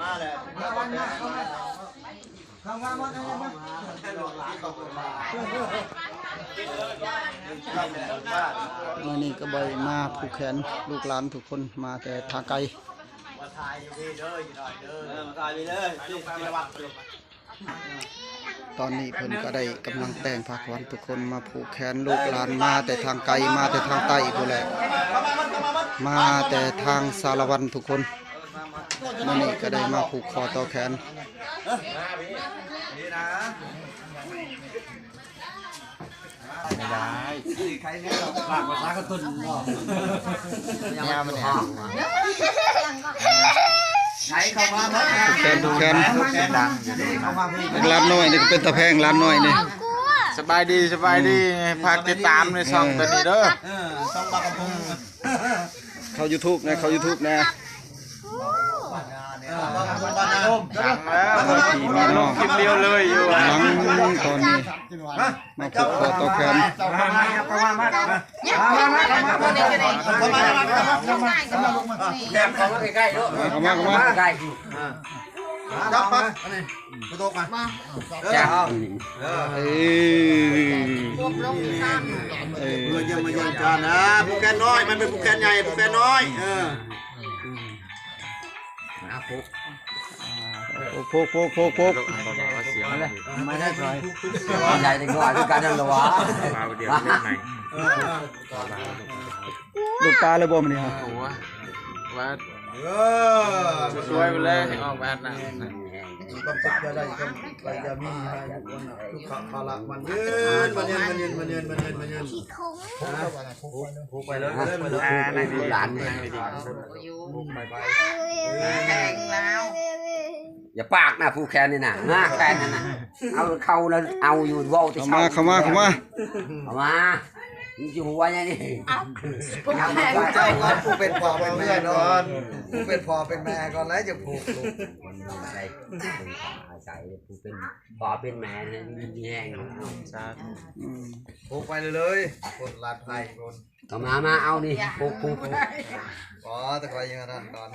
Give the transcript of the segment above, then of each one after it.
ມື້ນີ້ກໍໄດ້ມາຜູກແຂນລູກຫຼານທຸກຄົນ ມາແຕ່ທາງໄກ. ມາຖ່າຍຢູ່ພີ້ເດີ ຢູ່ໜ້ອຍເດີ ເອີ ມາຖ່າຍພີ້ເດີ ຕອນນີ້ເພິ່ນກໍໄດ້ກຳລັງແຕ່ງຜ້າຂວັນ ທຸກຄົນມາຜູກແຂນລູກຫຼານ ມາແຕ່ທາງໄກ ມາແຕ່ທາງໃຕ້ພຸ້ນແຫຼະ ມາແຕ່ທາງສາລະວັນທຸກຄົນ. ມື້ນີ້ກໍໄດ້ມາຜູກຄໍຕໍ່ແຂນ. ບໍ່ໄດ້ ຍາມມັນແຮງ ໃສ່ເຂົ້າມາໝົດ ແຂນ ແຂນ ເຂົ້າມາພີ້ ຫຼານນ້ອຍນີ້ກໍເປັນຕາແພງ ຫຼານນ້ອຍນີ້. ສະບາຍດີ ສະບາຍດີ ຝາກຕິດຕາມໃນຊ່ອງໂຕນີ້ເດີ ເອີ ຊ່ອງປາກກະພົງ ເຂົ້າຢູທູບແດ່ ເຂົ້າຢູທູບແດ່. ດັງແລ້ວ ພີ່ນ້ອງ ລົງຄລິບດຽວເລີຍຢູ່ ຫຍັງຕອນນີ້ ມາຜູກຄໍຕໍ່ແຂນ ເຂົ້າມາ ເຂົ້າມາ ເຂົ້າມາ ເຂົ້າມາ ເຂົ້າມາ ເຂົ້າມາໃກ້ໆ ເຂົ້າມາ ເຂົ້າມາ ໃກ້ໆ ຈັບປັບ ອັນນີ້ ກະໂດດມາ ມາ ເອີ ເອີ ເອີ ມາຢ້ຽມມາຢາມກັນນະ ຜູກແຂນນ້ອຍ ມັນເປັນຜູກແຂນໃຫຍ່ ຜູກແຂນນ້ອຍ ເອີ ອາ ຜູກ ຜູກ ຜູກ ຜູກ ຜູກ ຜູກ ມາໄດ້ ມາໄດ້ ໃຫຍ່ເດັກນ້ອຍຄືກັນນັ້ນລະຫວາ ລູກຕາເລີຍບໍ່ມື້ນີ້ ໂອ້ ວ່າ ເອີ ຊ່ວຍໄປເລີຍ ອອກໄປຫາ ຄວາມເຈັບຢ່າໄດ້ ຄວາມໄປຢ່າມີ ໃຫ້ທຸກຄົນ ທຸກຂະພາລະ ມັນຍືນ ມັນຍືນ ມັນຍືນ ມັນຍືນ ມັນຍືນ ມັນຍືນ ຜູກໄປເລີຍ ຜູກໄປເລີຍ ອ່າ ນັ່ງດີໆ ນັ່ງດີໆ ແຂງລາວ ຢ່າປາກນະ ຜູກແຂນນີ້ນະ ນະ ແຂນນັ້ນນະ ເອົາເຂົ້າແລ້ວເອົາຢູ່ ເວົ້າແຕ່ເຊົ້າ ເຂົ້າມາ ເຂົ້າມາ ເຂົ້າມາ ເຂົ້າມາ ມຶງຊິຫົວຫຍັງນີ້ ເອົ້າ ຜູ້ເປັນພໍ່ເປັນແມ່ກ່ອນ ຜູ້ເປັນພໍ່ເປັນແມ່ກ່ອນ ແລ້ວຈະຜູກລູກ ອາໄສ ອາໄສຜູ້ເປັນພໍ່ເປັນແມ່ນີ້ມີແຮງ ສາທຸ ອືມ ຜູກໄປເລີຍໆ ຄົນລາດໄພຄົນ ເຂົ້າມາ ມາເອົານີ້ ຜູກ ຜູກ ອໍ ແຕ່ຂ້ອຍຍັງອັນນັ້ນກ່ອນ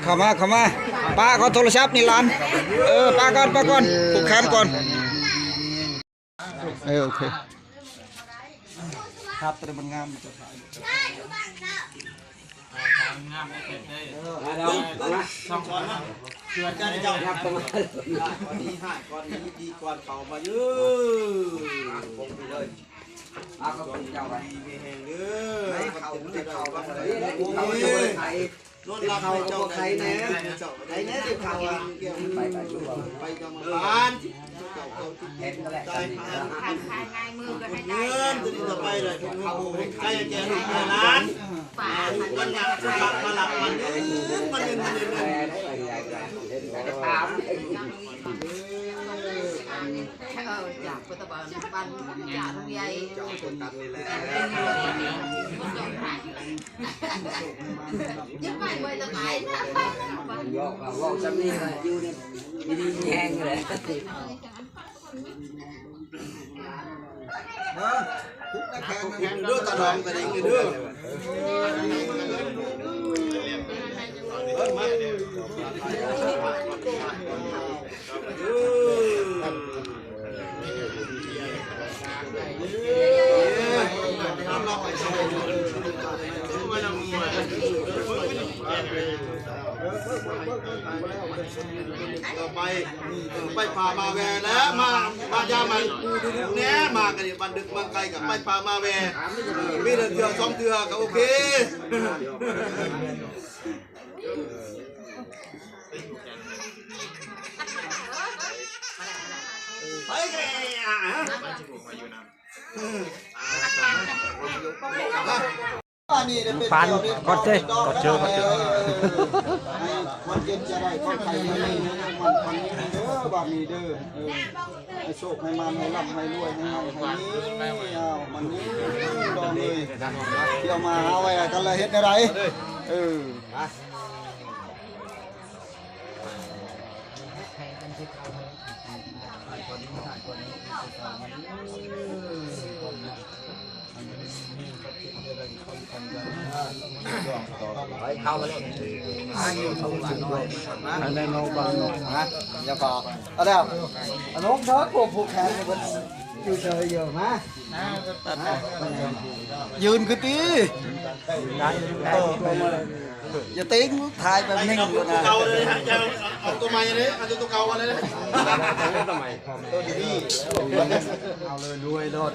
ເຂົ້າມາ ເຂົ້າມາ ປາກ່ອນໂທລະສັບນີ້ຫຼານ ເອີ ປາກ່ອນ ປາກ່ອນ ຜູກແຂນກ່ອນ ເອີ ໂອເຄ ພາບໂຕນີ້ມັນງາມ ນອນຫຼັບໃຫ້ເຈົ້າໄດ້ ໄດ້ແນ່ ໄປກັບມັນ ເຮັດແລ້ວ ເງິນຕົວນີ້ຕໍ່ໄປເລີຍ ໃກ້ແກ່ລູກແກ່ຫຼານ ມັນຍາກ ມັນຍາກ ມັນຍາກ ມັນຍາກ ມັນຍາກ. ເອີ ຈາກພຸດທະບານ ບ້ານ ຈາກໂຮງໃຫຍ່ ເຈົ້າເປັນກັນນີ້ແຫຼະ ຢ່າໄປໄວລະໄປ ເວົ້າ ເວົ້າຊ່ຳນີ້ລະ ຢູ່ດີມີແຮງແຫຼະ ເດີ ຕາດອງກະດິງເດີ ເດີ ມາ ຕໍ່ໄປ ເອີ ໄປພາມາແວ່ແລ້ວ ມາ ມາຢາມມາດູລູກແນ່ ມາກະນີ້ ບ້ານດຶກເມືອງໄກກະໄປພາມາແວ່ ເອີ ປີລະເທື່ອສອງເທື່ອກະໂອເຄ. ປານ ກອດເຈ້ ກອດເຈີ ກອດເຈີ ໃຫ້ຄວາມເຢັນຈະໄດ້ ຄວາມໄຂ້ຢ່າມີ ໃຫ້ມັນພັນເດີ ບາດນີ້ເດີ ເອີ ໃຫ້ໂຊກໃຫ້ໝານ ໃຫ້ລ່ຳໃຫ້ລວຍ ໃຫ້ຮັ່ງໃຫ້ມີ ເອົາ ມັນນີ້ດອງເອີຍ ທ່ຽວມາຫາແວ່ກັນລະເຮັດແນວໃດ ເອີ. ໃຫ້ເພິ່ນຊິເຂົ້າໃຫ້ ໃຫ້ກ່ອນນີ້ ໃຫ້ກ່ອນນີ້ ໃຫ້ກ່ອນນີ້ ມັນມີຄວາມ ເຂົ້າມາແລ້ວ ອັນນັ້ນນ້ອງບັງເນາະ ຮະ ຢ່າເວົ້າ ເອົາແລ້ວ ອັນນ້ອງເດີ ຜູ້ແຂນເພິ່ນຢູ່ເຊີຍຢູ່ ມາ ຢືນຂຶ້ນຕິ ຢ່າຕິງ ຖ່າຍແບບນີ້ ເອົາໂຕເກົ່າເລີຍ ເອົາໂຕໃໝ່ເລີຍ ເອົາໂຕເກົ່າເລີຍ ເອົາເລີຍ ລວຍໂລດ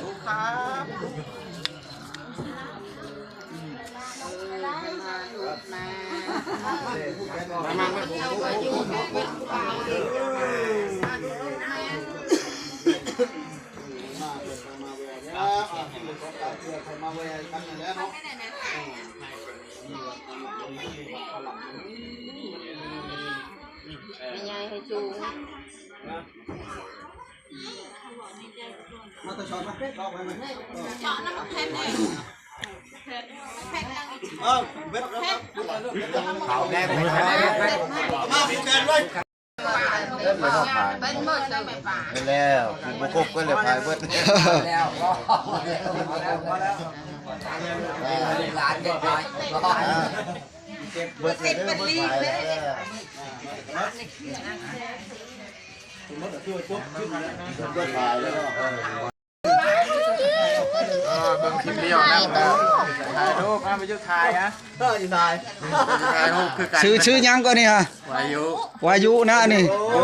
ແລ້ວ ຄືບໍ່ຄົບກັນແລ້ວ ພາຍເບິດ ເບິດເລີຍເດີ ເບິດພາຍແລ້ວ ເອີ ເບິ່ງຄລິບດຽວນັ້ນ ຖ່າຍຮູບ ມາໄປຢູ່ຖ່າຍຮະ ເອີ ຢູ່ຖ່າຍ ຖ່າຍຮູບຄືກັນ ຊື່ ຊື່ຫຍັງກໍນີ້ຮະ ວາຍຸ ວາຍຸນະນີ້ ໂອ້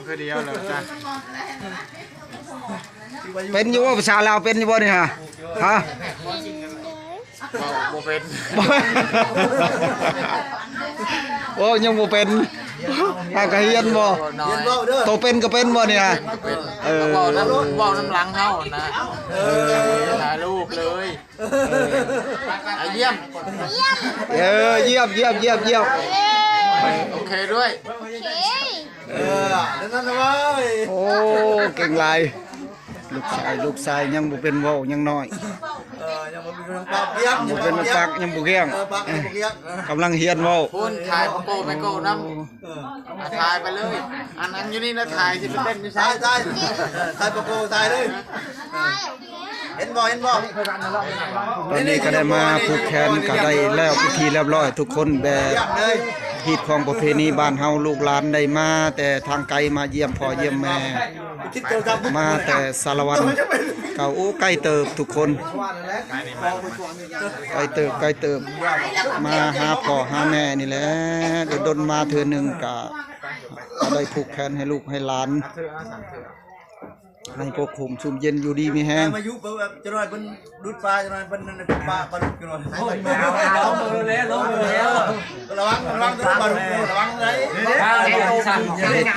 ຄືດຽວເລີຍຈ້ະ ເປັນຢູ່ບໍ່ ພາສາລາວເປັນຢູ່ບໍ່ນີ້ຮະ ຮະ? ເວົ້າບໍ່ເປັນ ໂອ້ ຍັງບໍ່ເປັນ ຫາກະຮຽນບໍ່ ຮຽນເວົ້າເດີ ໂຕເປັນກະເປັນບໍ່ນີ້ຮະ ເປັນ ເອີ ເວົ້ານຳ ເວົ້ານຳຫຼັງເຮົານະ ເອີ ຖ່າຍຮູບເລີຍ ອ່ະ ຢ້ຽມ ເອີ ຢ້ຽມ ຢ້ຽມ ຢ້ຽມ ຢ້ຽມ ໂອເຄດ້ວຍ ໂອເຄ ເອີ ນັ້ນນະເວີຍ ໂອ້ ເກັ່ງຫຼາຍ ລູກຊາຍ ລູກຊາຍຍັງບໍ່ເປັນເວົ້າ ຍັງນ້ອຍ ເອີ ຍັງບໍ່ເປັນປາກ ຍັງບໍ່ເປັນປາກ ຍັງບໍ່ກ້ຽງ ເອີ ປາກຍັງບໍ່ກ້ຽງ ກຳລັງຮຽນເວົ້າ ພຸ້ນ ຖ່າຍປະໂກໄປໂກນຳ ເອີ ອ່ະ ຖ່າຍໄປເລີຍ ອັນ ອັນຢູ່ນີ້ນະ ຖ່າຍຊິໄປເຕັ້ນຢູ່ໃສ ຖ່າຍ ຖ່າຍ ເອີ ຖ່າຍປະໂກ ຖ່າຍເລີຍ ເອີ ເຫັນບໍ່ ເຫັນບໍ່ ຕອນນີ້ກະໄດ້ມາຜູກແຂນ ກະໄດ້ແລ້ວເປັນທີ່ລຽບຮ້ອຍ ທຸກຄົນ ແບບຮີດຄອງປະເພນີບ້ານເຮົາ ລູກຫຼານໄດ້ມາແຕ່ທາງໄກ ມາຢ້ຽມພໍ່ຢ້ຽມແມ່ ມາແຕ່ສາລະວັນ ກະ ໂອ້ ໄກເຕີບທຸກຄົນ ໄກເຕີບ ໄກເຕີບ ມາຫາພໍ່ຫາແມ່ນີ້ແຫຼະ ດົນໆ ມາເທື່ອໜຶ່ງ ກະ ກະໄດ້ຜູກແຂນໃຫ້ລູກໃຫ້ຫຼານ ໃຫ້ປົກຫຸ້ມຊຸ່ມເຢັນ ຢູ່ດີມີແຮງ ມາຢູ່ແບບ ຈັກໜ້ອຍເພິ່ນດູດປາ ຈັກໜ້ອຍເພິ່ນນັ້ນ ປາ ປາດຸກ ຈັກໜ້ອຍ ລົງມືແລ້ວ ລົງມືແລ້ວ ລະວັງ ລະວັງເດີ ປາດຸກ ລະວັງເດີ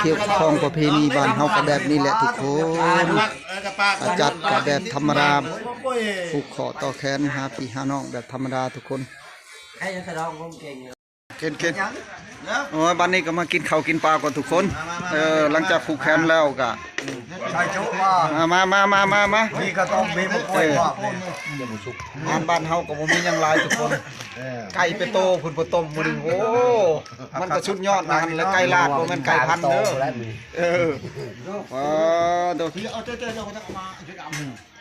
ເຂດຂອງປະເພນີບ້ານເຮົາກະແບບນີ້ແຫຼະທຸກຄົນ ກະຈັດກະແບບທຳມະດາ ຜູກຂໍ້ຕໍ່ແຂນ ຫາພີ່ຫານ້ອງແບບທຳມະດາທຸກຄົນ ເຂັນໆ ໂອ້ຍ ບັດນີ້ກະມາກິນເຂົ້າກິນປາກ່ອນທຸກຄົນ ເອີ ຫຼັງຈາກຜູກແຂນແລ້ວກະ ໃສ່ໂຈະມາ ມາ ມາ ມີກະຕ້ອມ ມີໝາກກ້ວຍ ເອີ ງານບ້ານເຮົາກະບໍ່ມີຫຍັງຫຼາຍທຸກຄົນ ເອີ ໄກ່ເປັນໂຕພຸ້ນ ເພິ່ນຕົ້ມມື້ໜຶ່ງ ໂອ້ ມັນກະສຸດຍອດນະ ຫັ້ນແຫຼະ ໄກ່ລາດ ບໍ່ແມ່ນໄກ່ພັນເດີ ເອີ ປາໂຕ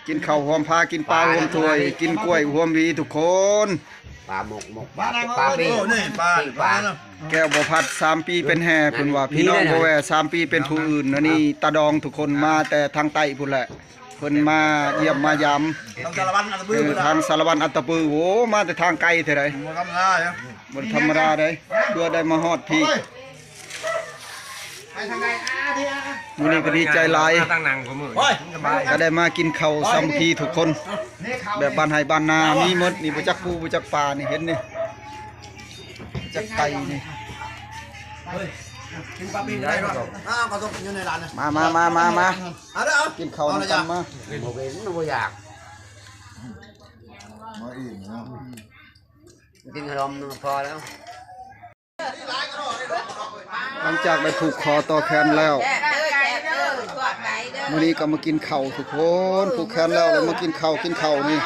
ກິນເຂົ້າຮ່ວມພາ ກິນປາຮ່ວມຖ້ວຍ ກິນກ້ວຍຮ່ວມຫວີທຸກຄົນ ປາໝົກ ໝົກປາ ປາປີ້ງ ໂອ້ ນີ້ປາ ປາ ແກ້ວບໍ່ພັດ ສາມປີເປັນແຫ່ ເພິ່ນວ່າ ພີ່ນ້ອງບໍ່ແວ່ ສາມປີເປັນຜູ້ອື່ນ ອັນນີ້ຕາດອງທຸກຄົນ ມາແຕ່ທາງໃຕ້ພຸ້ນແຫຼະ ເພິ່ນມາຢ້ຽມມາຢາມ ທາງສາລະວັນ ອັດຕະປື ເອີ ທາງສາລະວັນ ອັດຕະປື ໂອ້ ມາແຕ່ທາງໄກແທ້ໃດ ບໍ່ທຳມະດາເດ້ ບໍ່ທຳມະດາເດ້ ເພື່ອໄດ້ມາຮອດພີ້ ມື້ນີ້ກະດີໃຈຫຼາຍ ກະໄດ້ມາກິນເຂົ້າສາມັກຄີທຸກຄົນ ແບບບ້ານໄຮ່ບ້ານນາ ມີໝົດນີ້ ບໍ່ຈັກປູບໍ່ຈັກປານີ້ ເຫັນນີ້ ຈັກໄກ່ນີ້ ມາ ມາ ມາ ມາ ກິນເຂົ້ານຳກັນມາ ກິນເຂົ້ານຳກັນມາ ບໍ່ເປັນ ບໍ່ຢາກ ມາອີກເນາະ ກິນຂະໜົມໜຶ່ງພໍແລ້ວ ຫຼັງຈາກໄດ້ຜູກຄໍຕໍ່ແຂນແລ້ວ ມື້ນີ້ກະມາກິນເຂົ້າທຸກຄົນ ຜູກແຂນແລ້ວ ແລ້ວມາກິນເຂົ້າ ກິນເຂົ້ານີ້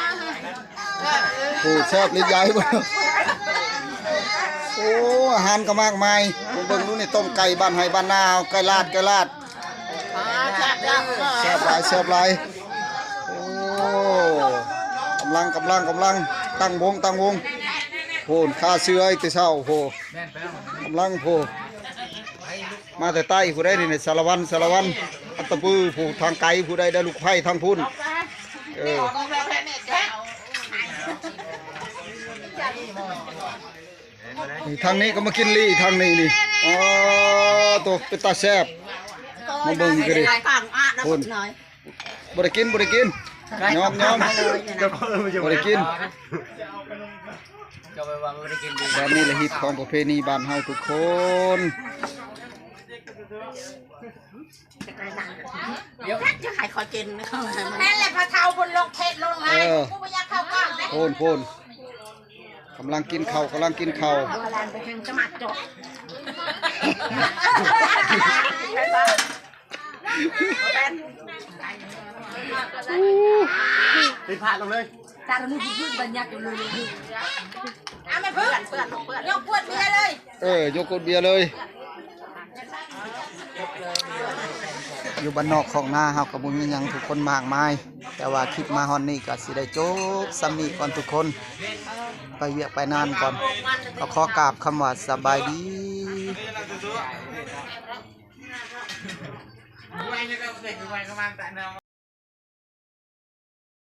ໂອ້ ແຊບລິບໃຫຍ່ ໂອ້ ອາຫານກະມາກມາຍ ເບິ່ງດູນີ້ ຕົ້ມໄກ່ບ້ານໄຮ່ບ້ານນາ ໄກ່ລາດ ໄກ່ລາດ ແຊບຫຼາຍ ແຊບຫຼາຍ ໂອ້ ກຳລັງ ກຳລັງ ກຳລັງ ຕັ້ງວົງ ຕັ້ງວົງ ໂພນ ຄາເສືອແຕ່ເຊົ້າ ໂພ ກຳລັງ ໂພ ມາແຕ່ໃຕ້ຜູ້ໃດນີ້ ສາລະວັນ ສາລະວັນ ອັດຕະປື ຜູ້ທາງໄກ ຜູ້ໃດໄດ້ລູກໄຟທາງພຸ້ນ ເອີ ນີ້ທາງນີ້ກໍມາກິນລີ້ ທາງນີ້ນີ້ ອໍ ໂຕ ເປັນຕາແຊບ ມາເບິ່ງກັນດິ ພຸ້ນ ບໍ່ໄດ້ກິນ ບໍ່ໄດ້ກິນ ຍອມ ຍອມ ບໍ່ໄດ້ກິນ ແບບນີ້ລະ ຮີດຄອງປະເພນີບ້ານເຮົາທຸກຄົນ ດຽວຈະໃຫ້ຂ້ອຍກິນ ແມ່ນແຫຼະ ພະເຖົ້າເພິ່ນລົງເຂດລົງລາຍ ເອີ ກູບໍ່ຢາກເຂົ້າກ້ອງເດ້ ໂພນ ໂພນ ກຳລັງກິນເຂົ້າ ກຳລັງກິນເຂົ້າ ຕິດພາດລົງເລີຍ ຕາລະມຸດບຶດບັນຍັດຢູ່ເລີຍ ເອົາແມ່ເພື່ອນ ເພື່ອນ ເພື່ອນ ຍົກຂວດເບຍເລີຍ ເອີ ຍົກຂວດເບຍເລີຍ ຢູ່ບ້ານນອກຄອກນາເຮົາກໍບໍ່ມີຫຍັງທຸກຄົນມາກມາຍ ແຕ່ວ່າຄລິບມາຮອດນີ້ກໍຊິໄດ້ຈົບສ່ຳນີ້ກ່ອນທຸກຄົນ ໄປວຽກໄປງານກ່ອນ ກໍຂໍກາບຄຳວ່າສະບາຍດີ.